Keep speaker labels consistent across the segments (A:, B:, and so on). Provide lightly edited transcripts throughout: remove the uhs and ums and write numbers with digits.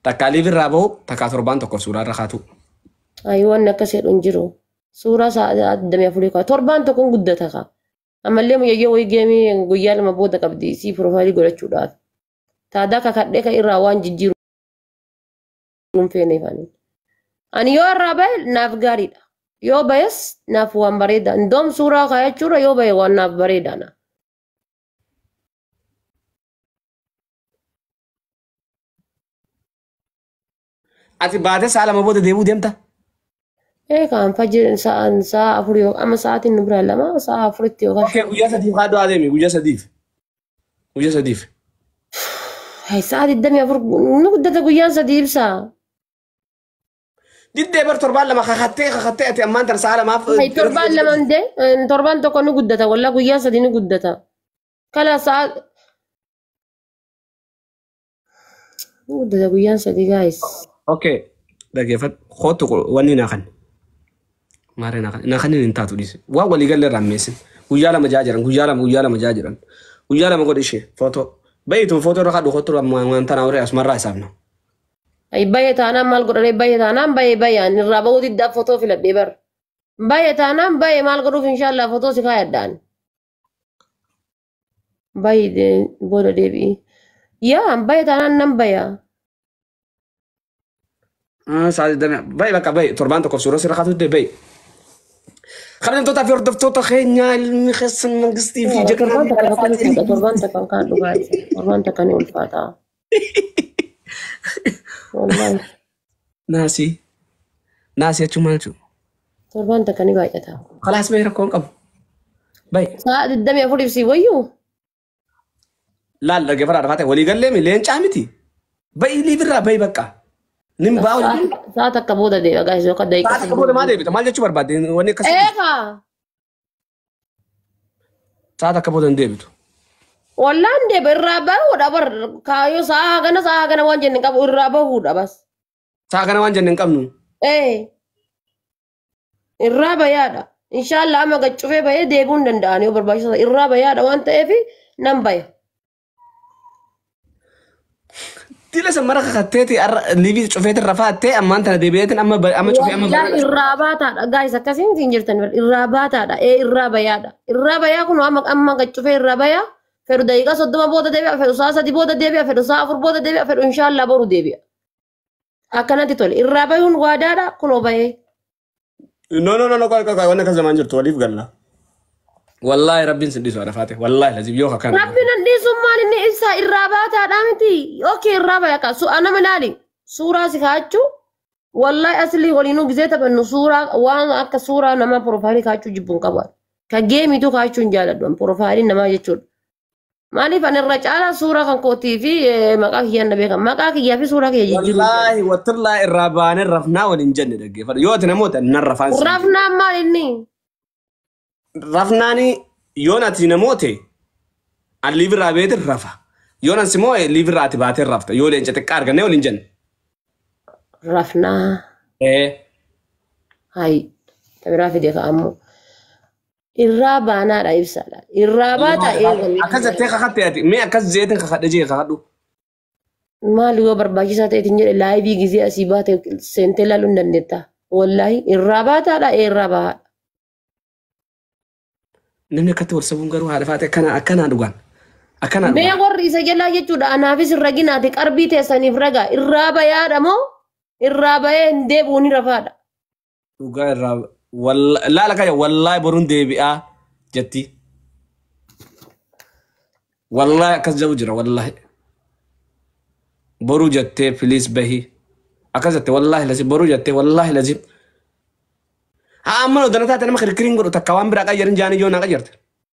A: Takkaa live irraa bahu, takkaa torbaan tokkoof suuraa irra kaatu.
B: Ayi, wanni akkas jedhu hin jiru. Suuraa sa'a 24 kaa torbaan tokkoon guddata kaa. Ammallee mucayyoo wayii geemii guyyaa 2 booda qabdi isii piroofaayilii godhachuudhaaf. Taadaa kakadhee kan irraa waan jijjiiru hin feeneef ani. Ani yoo irraa bahe naaf gaariidha. Yoo bahes naaf waan bareeda. Indoom suuraa kaayachuurra yoo bahe waan naaf bareeda na.
A: Ati baatee sa'a 2 booda deebi'uu deemta?
B: Ee, kaan fajjir sa'aan sa'a 4 yoo amma sa'aatiin nu biraa 2, sa'a 4tti yookaan
A: Okay, guyyaa 3f kaadhu adeemi, guyyaa 3f. Guyyaa 3f.
B: Hay, sa'a 24 nu guddata guyyaan 3 ibsaa.
A: Diddee bar, torbaan 2 kakattee kakattee ati ammaan tana sa'a 2f.
B: Hay, torbaan 2 hundee torbaan tokko nu guddata, wallaa guyyaan 3 nu guddata. Kala sa'a nu guddata guyyaan 3, guys.
A: Okay, dhaggeeffadhu. Kootu wanni naa kan. Maaree naa kan. Naa kan hin taatu, dhiise. Waan walii galee irraa meessin. Guyyaa 2 jaa jiran, guyyaa 2, guyyaa 2 jaa jiran. Guyyaa 2 godhi ishee footoo. Bayitu footoo irra kadhu, kootu waan tana horee asumarraa isaafna.
B: Ay, baye taanaan maal godhanii? Baye taanaan baye, baye ani irraa bahuu diddaa footoo filadhee bar. Baye taanaan baye, maal godhuuf? Inshaallah footoo si kaayadhaan. Baye booda deebi'i. Yaa, baye taanaan nan baya.
A: Sa'a 20 bayi, bakka bayi, torbaan tokkoof suuraa sirra kaatutti bayi. Kabajamtootaa fi hordoftoota keenya, ilmi keessan Mangistii fi
B: Torbaan takka bakka ulfaata, torbaan takka kan dhugaati. Torbaan takka ni ulfaata. Wallahi.
A: Naasii. Naasii jechuun maal jechuudha?
B: Torbaan takka ni baay'ata.
A: Kalaas, bayi, rakkoo hin qabu. Bayi.
B: Sa'a 24 ibsii wayyuu.
A: Laal, dhaggeeffadhaa dhafaate, walii gallee mi leencaa miti. Bayi, live irraa bayi bakka. Nin baa walii.
B: Sa'a takka booda deema, guys, yookaan daqiiqaa.
A: Sa'a takka booda maa deebita? Maal jechuu barbaadde? Wanni akkasii.
B: Eegaa.
A: Sa'a takka booda hin deebitu.
B: Wallaan deeba, irraa bahuudha bar, kaayyoo sa'a hagana waan jenne qabu, irraa bahuudha bas.
A: Sa'a kana waan jenne hin qabnu.
B: Ee. Irraa bayaadha. Inshaallah amma gad cufee bahee deebi'uu hin danda'an yoo barbaachisaa, irraa bayaadha waan ta'eef nan baya.
A: Dila san mara kakatteeti arra live cufeetin rafaattee ammaan tana deebi'eetin amma amma cufee amma
B: Wallaan irraa baataadha. Guys, akkasiin hin jirtan, irraa baataadha. Ee, irraa bayaadha. Irraa bayaa kun amma amma gad cufee irraa bayaa. Fedhu daqiiqaa 30 booda deebi'a. Fedhu sa'a 3 booda deebi'a. Fedhu sa'a 4 booda deebi'a. Fedhu inshaallah boru deebi'a. Akkanatti tole. Irraa bayuun waadaadha. Kunoo bahee.
A: No, no, no, no, qoy, qoy, qoy, wanni akkas zamaan jirtu, waliif galla. Wallaahi rabbiin sin dhiisu arafaate. Wallaahi lazim yoo akkana.
B: Rabbi nan dhiisuun maal inni ibsaa, irraa baataadha miti. Okay, irraa baya ka. Su nama ilaali. Suuraa si kaachuu. Wallahi aslii waliinuu gizee taphannu suuraa waan akka suuraa nama profile kaachuu jibbuun qabu. Ka geemitu kaachuu hin jaaladhu. Profile namaa jechuudha. Maaliif ani irra caalaa suuraa kan kootii fi maqaa kiyyaan na beekan. Maqaa kiyyaa fi suuraa kiyya jijjiiruu.
A: Wallaahi wattirlaa irraa baanee rafnaa waliin jenne, dhaggeeffadhu. Yoo ati namoota nan rafaan sin.
B: Rafnaan maal inni?
A: Rafnaani yoon ati namoote an live irraa beetin rafa. Yoon an simoo live irraa ati baatee rafta. Yoo leenca xiqqaa argannee waliin jenne.
B: Rafnaa.
A: Ee.
B: Hayi. Tabiraa fide ka'ammoo. Irraa baanaadha ibsaadha. Irraa baataa eegalu.
A: Akkas jettee kakatte ati. Mee akkas jeetin kakadhe jee kakadhu.
B: Maal, yoo barbaachisaa ta'eetiin jedhe live gizee asii baate seentee ilaaluu hin dandeetta. Wallaahi irraa baataadha, ee, irraa bahaadha.
A: Namni akkatti wal sabuun garuu haadha faate akkana akkanaa dhugaan. Akkanaa
B: Mee
A: dhugaan.
B: warri isa jalaa jechuudha, anaafis hin raginaati, qarbii teessaniif ragaa, irraa bayaadha moo irraa bayee hin deebi'u ni rafaadha.
A: Dhugaa irraa laala kaya, wallaahi boruun deebi'aa jetti. Wallaahi akkas jedhu jira, wallaahi. Boruu jettee, please bahi. Akkas jette, wallaahi lazim boruu jettee, wallaahi lazim. Haa, amma dana taate nama kirkiriin godhu takka waan biraa qayyarin jaanii yoo naa qayyarte.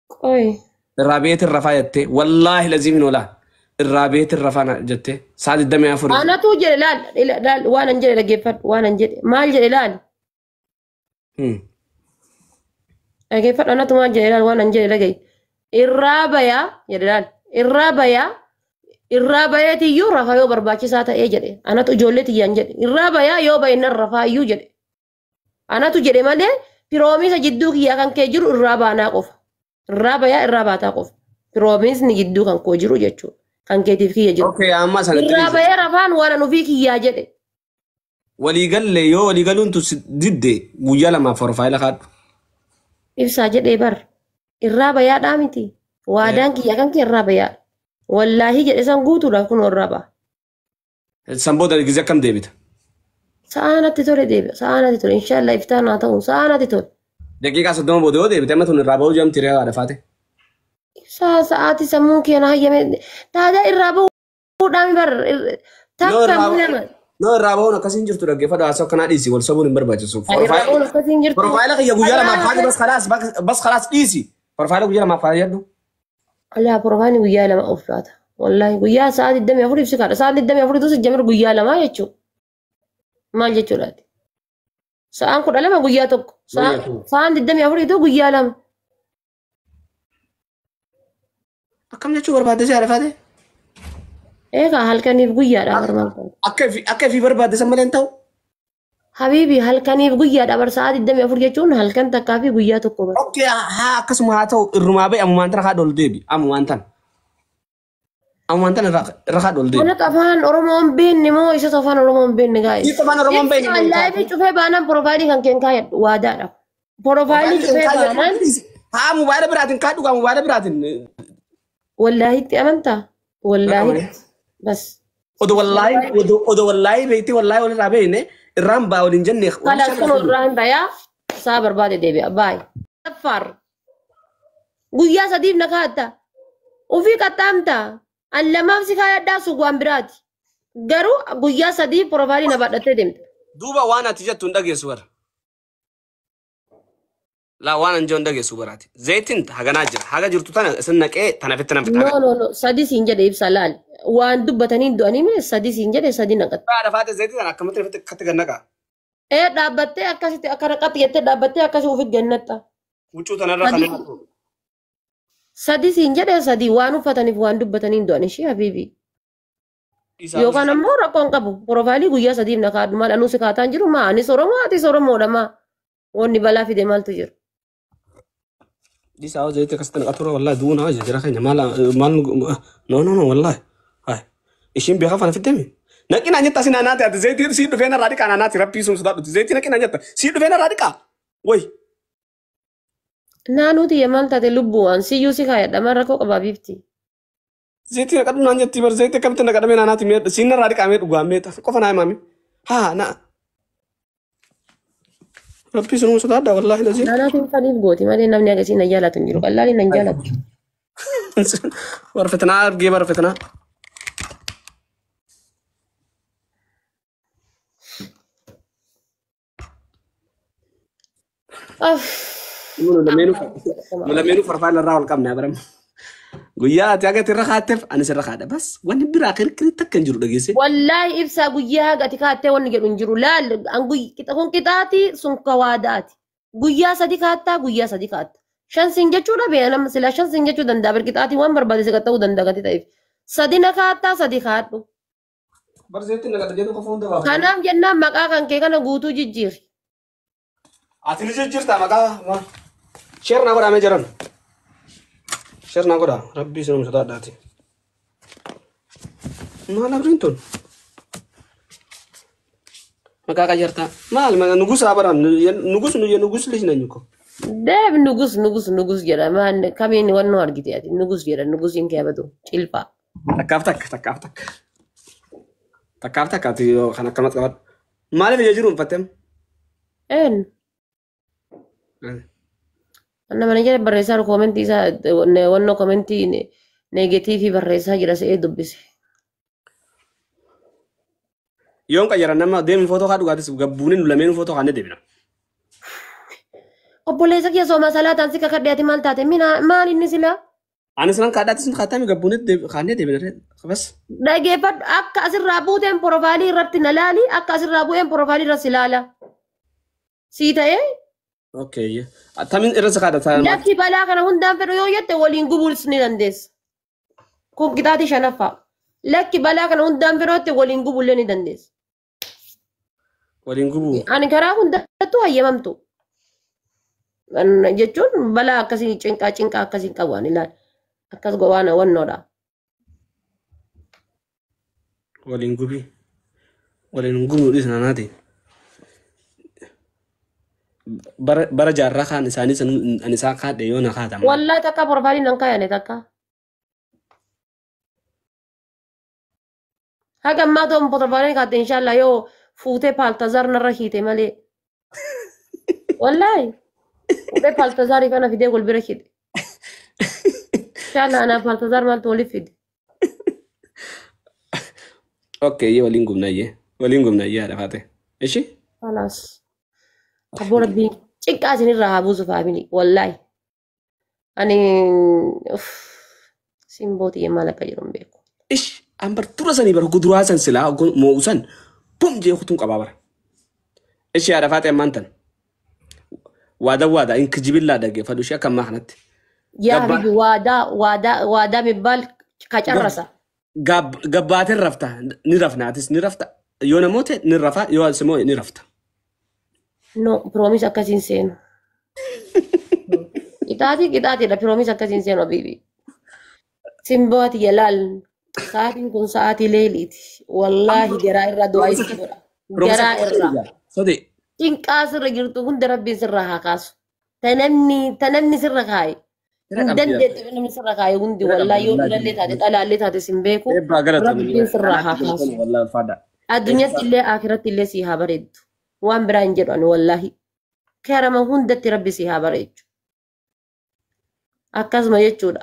B: Qoy.
A: Irraa beetin rafaa jettee, wallaahi lazim hin oolaa. Irraa beetin rafaa na jettee sa'a 24.
B: Anatu jedhe, laal laal, waan an jedhe dhaggeeffadhu, waan an jedhe maal jedhe laal. Dhaggeeffadhu, anatu maal jedhe laal, waan an jedhe dhagahi. Irraa bayaa jedhe, laal, irraa bayaa, irraa bayeetiyyuu rafa yoo barbaachisaa ta'ee jedhe, anatu ijoollee tiyyaan jedhe, irraa bayaa, yoo baye nan rafaa iyyuu jedhe. Anatu jedhe malee promise jidduu kiyyaa kan kee jiru irraa baanaa qofa. Irraa bayaa, irraa baataa qofa. Promiseni jidduu kan koo jiru jechuudha. Kan keetiif kiyya jiru.
A: Okay, amma sanatti
B: Irraa
A: dhiisi.
B: bahee rafaan waan an ofii kiyyaa jedhe.
A: Waliigalle yoo waliigaluun tu si didde guyyaa lamaaf profile kaadhu.
B: Ibsaa jedhee bar. Irraa bayaadhaa miti. Waadaan kiyya kan kee irraa bayaa. Wallaahi jedhe san guutuudhaaf kun irraa ba'a.
A: San booda gizee akkam deebita?
B: Sa'aa natti tole deebi'a. Sa'aa natti tole. Inshaallah iftaan haa ta'u. Sa'aa natti tole.
A: Daqiiqaa 30 booda yoo deebite amma tun irraa bahuu jedhamti reeyaa dhafaate.
B: Ibsaa sa'aati sammuun kee na hayyame. Taadaa irraa bahuudhaan bar. Takka lama.
A: No irraa bahuun akkasiin jirtu dhaggeeffadhu haasoo akkanaa dhiisi wal sobuun hin barbaachisu.
B: Irraa bahuun akkasiin jirtu.
A: Profile kiyya guyyaa lamaaf kaadhu bas khalaas bas khalaas dhiisi. Profile guyyaa lamaaf kaadhu.
B: Alaa profile guyyaa lama of laata. Wallaahi guyyaa sa'a 24 ibsi kaadha. Sa'a 24 tu jamir guyyaa lama jechuudha. Maal jechuudhaati? Sa'aan 12 guyyaa tokko. Sa'aan 24 tu guyyaa lama.
A: Akkam jechuu barbaadde si haadha?
B: Eegaa halkaniif guyyaadha barmaal.
A: Akka ifii barbaadde san malee hin ta'u.
B: Habiibi halkaniif guyyaadha bar sa'a 24 jechuun halkan takkaa fi guyyaa tokko bar.
A: Okay haa akkasuma haa ta'u irrumaa ba'i ammumaan tana haa dhol deebi ammumaan tana. Ammumaan tana irra haa dhol deebi.
B: Mana afaan Oromoo hin beekne moo isa afaan Oromoo hin beekne gaa'e.
A: Isa afaan Oromoo hin beekne.
B: Live cufee baanaan profile kan keen kaayadhu waadaadha. Profile cufee baanaan.
A: Haa mobaayila biraatiin kaadhu gaa mobaayila biraatiin.
B: Wallaahi itti amantaa? Wallaahi. Bas.
A: Odo wallaahi beektee wallaahi walirraa beekne irraan baa waliin jenne.
B: Kalaas kun irraa hin bayaa isaa barbaade deebi'a. Baay. Affaar. Guyyaa sadiif na kaa'atta. Ofii qaxxaamta. An lamaaf si kaayadhaa suuqwaan biraati. Garuu guyyaa sadiif profile na baadhattee deemta.
A: Duuba waan ati jettu hin dhageessu bara. Laa waan an jedhu hin dhageessu baraati. Zayitiin haganaa jira. Haga jirtu tana isin naqee tana fitti nama
B: No no no sadi siin jedhe ibsa laal. Waan dubbatanii du'anii mire sadi siin jedhe sadi naqatte.
A: Haadha faate zayitii tana akkamitti fitti akkatti gad naqaa?
B: Dhaabbattee akkasitti akka naqatti jettee dhaabbattee akkasii ofiif gannatta.
A: Huccuu tanarra kan naqatu.
B: Sadi siin jedhe sadi waan uffataniif waan dubbatanii du'an ishee habiibi. Yookaan ammoo rakkoon qabu. Profile guyyaa sadiif na kaadhu maal anuu si kaataan jiru maa anis Oromoo atis Oromoodha maa. Wanni balaa fide maaltu jiru?
A: Dhiisaa zayitii akkasitti naqatu wallahi du'uun haa jira keenya maal maal no no no wallahi. Hai ishiin beekaa fana fiddemi. Naqina jetta sin anaati ati zayitii sii dhufee narraa dhiqaa anaati rabbii sun sodaadhuti zayitii naqina jetta sii dhufee narraa dhiqaa. Wayi.
B: Naanuuti maal taate lubbuwaan siyyuu si kaayadha maal rakkoo qabaa biifti.
A: Zayitii naqadhu naan jetti bar zayitii akkamitti naqadhamee naanaati mee siin narraa dhiqaa mee dhugaa mee qofa naa himaame. Haa na. Rabbii sun sodaadha wallahi lazii.
B: Naanaatiin faniif gooti malee namni akkasii na jaalatu hin jiru qallaaliin na jaalatu.
A: Barfetanaa argee barfetanaa. Nu lameenuu farfaan irraa ol qabna baram. Guyyaa ati haga irra kaatteef anis irra kaadha bas wanni biraa kirkirri takka hin jiru dhageesse.
B: Wallaahi ibsaa guyyaa haga ati kaattee wanni jedhu hin jiru laal kun qixaati sun kawaadaati. Guyyaa sadi kaattaa guyyaa sadi kaatta. Shan siin jechuudha bee nama silaa shan siin jechuu danda'a bar qixaatii waan barbaade si qaxxa'uu danda'a gati ta'eef. Sadi na kaattaa sadi kaadhu.
A: Barseetti na qaxxa jedhu qofa hunda baafata.
B: Kanaaf jennaan maqaa kan kee kana guutuu jijjiiri.
A: Ati ni jijjiirtaa maqaa sheer naa godhamee jiran. Sheer naa godhaa rabbii sinuma sodaadhaati. Maal abriin tun? Maqaa qayyartaa maal nugusaa baraan nugus nugus ልጅ ነኝ እኮ
B: Deeb nugus nugus nugus jedha maan kamiin wannoo argite ati nugus jedha nugusiin kee abatu cilfaa.
A: Takkaaf takka takkaaf takka takkaaf takka ati kan akkanatti qabadhu. Maaliif ija jiru uffattem?
B: Een. Anna mana jala barreessaa jiru koomentii isaa wannoo koomentii neegatiivii barreessaa jira se'ee dubbise.
A: Yoon qayyaran nama deemi footoo kaa dhugaatis gabbuuniin nu lameenuu footoo kaannee deebina.
B: Obboleessa kiyya sooma salaataan si kakadhe ati maal taate maal inni silaa?
A: Anis nan kaadhaatis nu kaatame gabbuunee kaannee deebina bas.
B: Dhageeffadhu akka asirraa buuteen profile irratti na laali akka asirraa bu'een profile irra si laala. Sii ta'ee?
A: Okay. Tamin irra si kaadhata.
B: Lakki balaa kana hundaan fedhu yoo jette waliin gubuus ni dandeessa. Kun qixaatii shanaffaa. Lakki balaa kana hundaan fedhu jette waliin gubullee ni dandeessa.
A: Waliin gubuu.
B: Ani karaa hundattuu hayyamamtu. Jechuun balaa akkasii cinqaa cinqaa akkasii qabu ani ilaali. Akkas gowaana wannoodha.
A: Waliin gubii. Waliin gubuu dhiisna naati. Bara jaarraa kaan isaanii sanuu ani isaan kaadhe yoo na kaatama.
B: Wallahi takka profaayilii nan kaayane takka. Haga ammaa ta'u profaayilii kaatte inshallah yoo fuutee paaltazaar narra hiite malee. Wallahi fuutee paaltazaarii kana fidee wal bira hidhe. Inshallah anaa paaltazaar maaltu waliif fide.
A: Okay, iyyee waliin gubna iyyee. Waliin gubna iyyee haadha faate. Ishi?
B: Kalaas. Abboo rabbii cinqaa isinirraa haa buusu faamilii wallahi. Ani uff simboo xiyya maal akka jedhu hin beeku.
A: Ish, an bar tura sanii bar guduraa san silaa moo'u san bum jee kutuun qabaa bara. Ishi haadha faate ammaan tan. Waada waada in kijibillaa dhaggeeffadhu ishee akka ammaa kanatti.
B: Yaa habibi waadaa waadaa waadaa ሚባል ከጨረሰ
A: Gabbaateen rafta ni rafna atis ni rafta yoo namoota ni rafa yoo asimoo ni rafta.
B: No promise akkasiin seenu. Qixaatii qixaatiidha promise akkasiin seenu habibi. Simboo ati laal sa'aatiin kun sa'aatii leeliiti. Wallaahi garaa irraa du'aa itti godha. Garaa irraa.
A: Sodi.
B: Cinqaa sirra jirtu hunda rabbiin sirra haa kaasu. Ta namni sirra kaaye. Hin dandeettu namni sirra kaaye hundi wallaahi yoo dhiirallee taate dhalaallee taate sin beeku.
A: Eebbaa galatoomii.
B: Rabbiin sirra haa kaasu.
A: Wallaahi ulfaadha.
B: Addunyaatti illee akiratti illee si haa bareeddu. Waan biraa hin jedhu ani wallaahi. Karama hundatti rabbi si haa bareechu. Akkasuma jechuudha.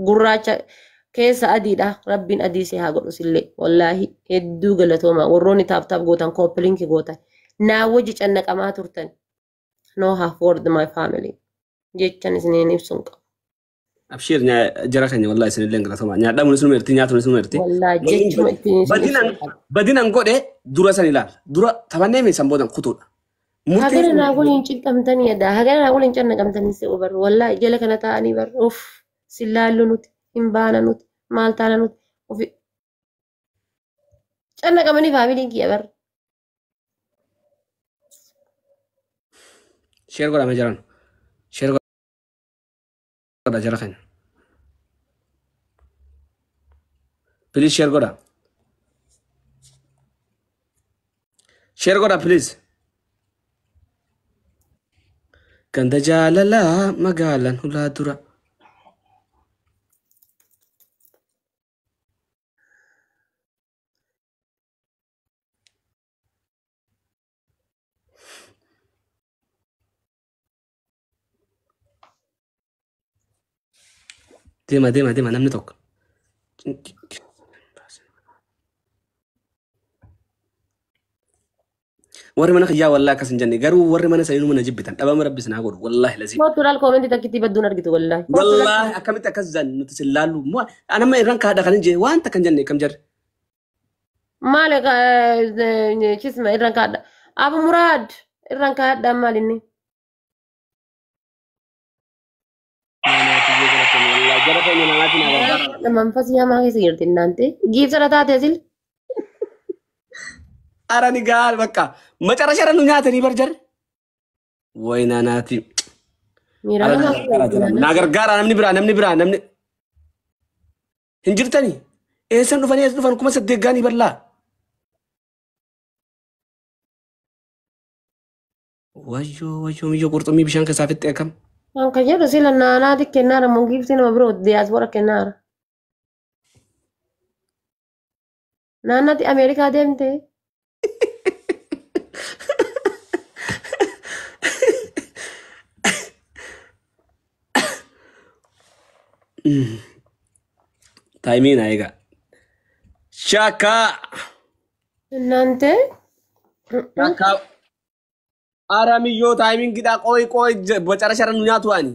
B: Gurraacha keessa adiidha. Rabbiin adii si haa godhu sillee. Wallaahi hedduu galatooma. Warroonni tap tap gootan copy link gootan. Naa wajji cannaqamaa turtan. No half word my family. Jechan isiniin ibsuun qabu.
A: Abshiir jara keenya wallaahi isinillee galatooma. Nyaadhamuun isinuma erti nyaatuun isinuma erti.
B: Wallaahi jechuma ittiin isin ibsuun qabu.
A: Badinan godhe dura san ilaala. Dura taphannee mi san boodan kutuudha. Murtee
B: Hagana naa waliin cinqamtanii adda. Hagana naa waliin cannaqamtanii si bar. Wallaahi jala kana taa'anii bar. Uff si laallu nuti hin baana nuti maal taana nuti ofi cannaqamanii faamiliin kiyya bar.
A: Share godhame jiran. Share godha jara keenya. Please share godha. Share godha please. Ganda jaalalaa magaalaan hulaa dura. Deema deema deema namni tokko. Warri mana kiyyaa wallaahi akkas hin jenne garuu warri mana sanii mana jibbitan dhabama rabbi sinaa godhu wallaahi lazii.
B: Kootu laal koomentii takkitti badduun argitu wallaahi. Kootu laal.
A: Wallaahi akkamitti akkas jannu nuti sin laallu anamma irraan kaadha kan hin jee waan takka hin jenne kam jarri.
B: Maal chisma irraan kaadha. Abu Muraad irraan kaadha maal inni?
A: Jara keenya namaatti naa gargaara.
B: Manfasii hamaa keessa jirti naante. Giibsara taate asil.
A: Ara ni gaal bakka macarasha nu nyaatanii bar jarri. Way naanaati.
B: Miira
A: Ara
B: hamaa
A: naa gargaara jara. Naa gargaara namni biraa namni biraa namni hin jirtanii. Eessan dhufanii eessa dhufan 8,000 gaanii bal'aa. Wayyoo wayyoo miyyoo qurxummii bishaan keessaa fixxe akkam.
B: Kan ka jedhu sila naanaati kennaara moo giibsii nama biroo diyaaspoora kennaara. Naannati Ameerikaa deemte.
A: Taayimii naa eegaa. Shaakaa.
B: Naante.
A: Shaakaa. Ara miyyoo taayimiin gidhaa qooyi qooyi bocara nu nyaatu ani.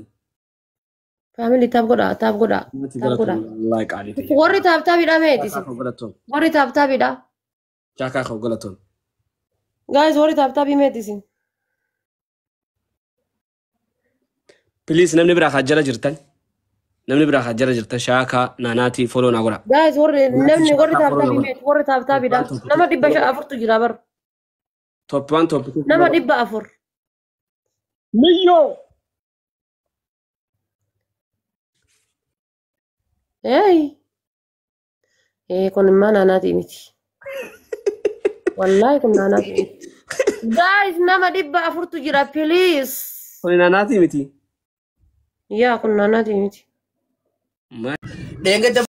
B: Family tap godhaa tap godhaa tap godhaa.
A: Wallaahi qaalii ta'e.
B: Warri tap tapiidha meeti.
A: Shaakaa koo galatoon.
B: Warri tap tapiidha.
A: Shaakaa koo galatoon.
B: Guys warri tap tapii meeti isin.
A: Please namni biraa kan jala jirtan. Namni biraa kan jala jirtan shaakaa naanaatii follow naa godha.
B: Guys warri namni warri
A: Shaakaa
B: tap
A: follow
B: tapii
A: naa godha.
B: meeti warri tap tapiidha. Nama 500tu jira bar.
A: Top one top two.
B: Nama 400.
A: Miyyoo.
B: Hey. Ee, kun immoo naanaatii miti. Wallaahi kun naanaatii miti. Guys, nama 400tu jira, please.
A: Kun naanaatii miti.
B: Yaa, kun naanaatii miti.
A: Maal?
C: Dheengadda.